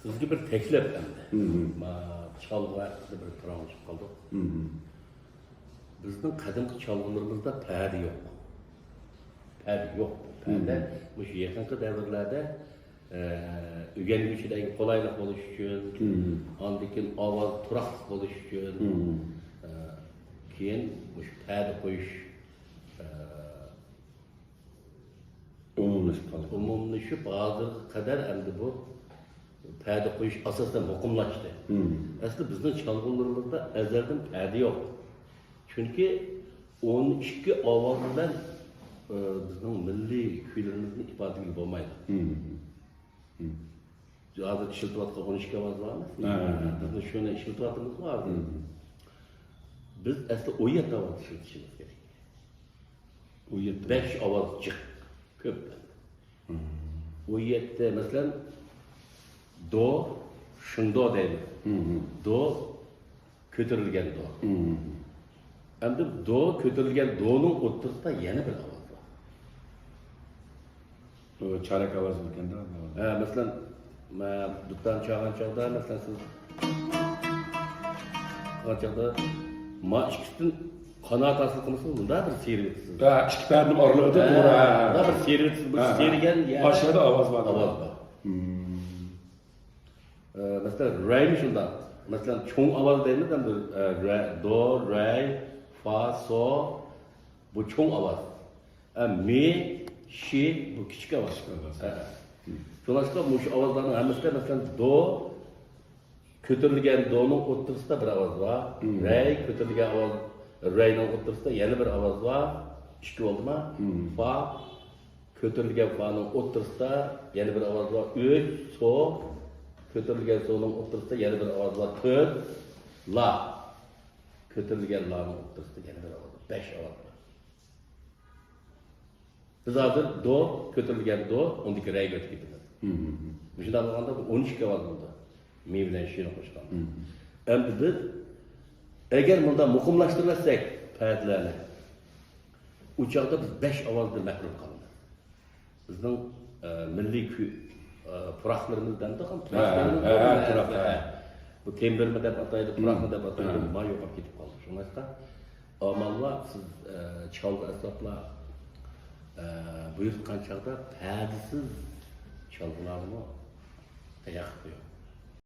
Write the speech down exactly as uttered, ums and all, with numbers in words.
بىزگە بىر تەكلىپ ئەمدى. مم. ما چالغۇ ھەققىدە بىر پاراڭلىشىپ قالدۇق. مم. بىزنىڭ قەدىمكى چالغۇلىرىمىزدا پەدە يوق. پەدە يوق. پەدە مم. مۇشۇ يېقىنقى دەۋرلەردە، ئە، ئۆگەنگۈچىلەرگە قولايلىق بولۇش ئۈچۈن، مم. ئاندىن كېيىن ئاۋاز تۇراقلىق بولۇش ئۈچۈن، مم. ئە، كېيىن مۇشۇ پەدە قويۇش، ئە، ئومۇملىشىپ قالدى. ئومۇملىشىپ، ھازىرغا قەدەر ئەمدى بۇ پەدە قويۇش ئاساسەن مۇقىملاشتى. مم. ئەسلى بىزنىڭ چالغۇلىرىمىزدا ئەزەلدىن پەدە يوق. چۈنكى ئون ئىككى ئاۋاز بىلەن، ئى، بىزنىڭ مىللىي كۈيلىرىمىزنى ئىپادىلىگىلى بولمايدۇ. مم. مم. ھازىر ئىشلىتىۋاتقان ئون ئىككى ئاۋاز بارمۇ؟ ھە، ھە، ھە. بىزنىڭ شۇنى ئىشلىتىۋاتىمىزغۇ ھازىر. مم. بىز ئەسلى ئون يەتتە ئاۋاز ئىشلىتىشىمىز كېرەك. ئون يەتتە. بەش ئاۋاز جىق. كۆپ. مم. ئون يەتتە، مەسىلەن، دو، شىڭدو دەيمىز. مم. دو، كۆتۈرۈلگەن دو. مم. ئەمدى دو، كۆتۈرۈلگەن دونىڭ ئوتتۇرىسىدا يەنە بىر ئاۋاز بار. بۇ چارەك ئاۋازمىكەندە؟ ھە، مەسىلەن، مە-، دۇتارنى چالغان چاغدا، مەسىلەن، سىز چالغان چاغدا، ما ئىككىسىدىن قانات ھاسىل قىلمىسىڭىز، مۇنداق بىر سىيرىۋېتىسىز. ھە، ئىككى پەردىنىڭ ئارىلىقىدا ھە، توغرا، ھە. مۇنداق بىر سىيرىۋېتىسىز. بۇ ھە، ھە. سىيرىگەن يەردە ئاشۇ يەردە ئاۋاز بار. ئاۋاز بار. مم. ئە، مەسىلەن، رەيمۇ شۇنداق. مەسىلەن، چوڭ ئاۋاز دەيمىز ئەمدى، ئە، رە، دو، رەي، فا، سو. بۇ چوڭ ئاۋاز. ئە، مى، شى، بۇ كىچىك ئاۋاز. كىچىك ئاۋاز. ھە. شۇڭلاشقا مۇشۇ ئاۋازلارنىڭ ھەممىسىدە، مەسىلەن، دو، كۆتۈرۈلگەن دونىڭ ئوتتۇرىسىدا بىر ئاۋاز بار. مم. رەي، كۆتۈرۈلگەن ئاۋاز، رەينىڭ ئوتتۇرىسىدا يەنە بىر ئاۋاز بار. ئىككى بولدىما؟ مم. فا، كۆتۈرۈلگەن فانىڭ ئوتتۇرىسىدا يەنە بىر ئاۋاز بار. ئۈچ، سو، كۆتۈرۈلگەن سونىڭ ئوتتۇرىسىدا يەنە بىر ئاۋاز بار. تۆت، لا، كۆتۈرۈلگەن لانىڭ ئوتتۇرىسىدا يەنە بىر ئاۋاز بار. بەش ئاۋاز بار. بىز ھازىر دو، كۆتۈرۈلگەن دو، ئۇندىكى رەيگە ئۆتۈپ كېتىمىز. مم. مۇشۇنداق بولغاندا بۇ ئون ئىككى ئاۋاز بولدى. مى بىلەن شىنى قوشقاندا. مم. ئەمدى بىز ئەگەر مۇنداق مۇقىملاشتۇرۇۋەتسەك پەدىلەرنى، ئۇ چاغدا بىز بەش ئاۋازدىن مەھرۇم قالىمىز. بىزنىڭ، ئە، مىللىي كۈ-، ئە، پۇراقلىرىمىز دەمدۇ، ھە، پۇراقلىرىمىز ھە، بولدى، ھە، ھە، پۇراق، ھە. بۇ تېمبىرمۇ دەپ ئاتايدۇ، پۇراقمۇ دەپ ئاتايدۇ، مم. ما يوقاپ كېتىپ قالدى. شۇڭلاشقا ئامال بار، سىز، ئە، چالغۇ ئەسۋابلار، ئە، بۇيرۇتقان چاغدا پەدىسىز چالغۇلارنىمۇ تەييار قىلىپ قويۇڭ.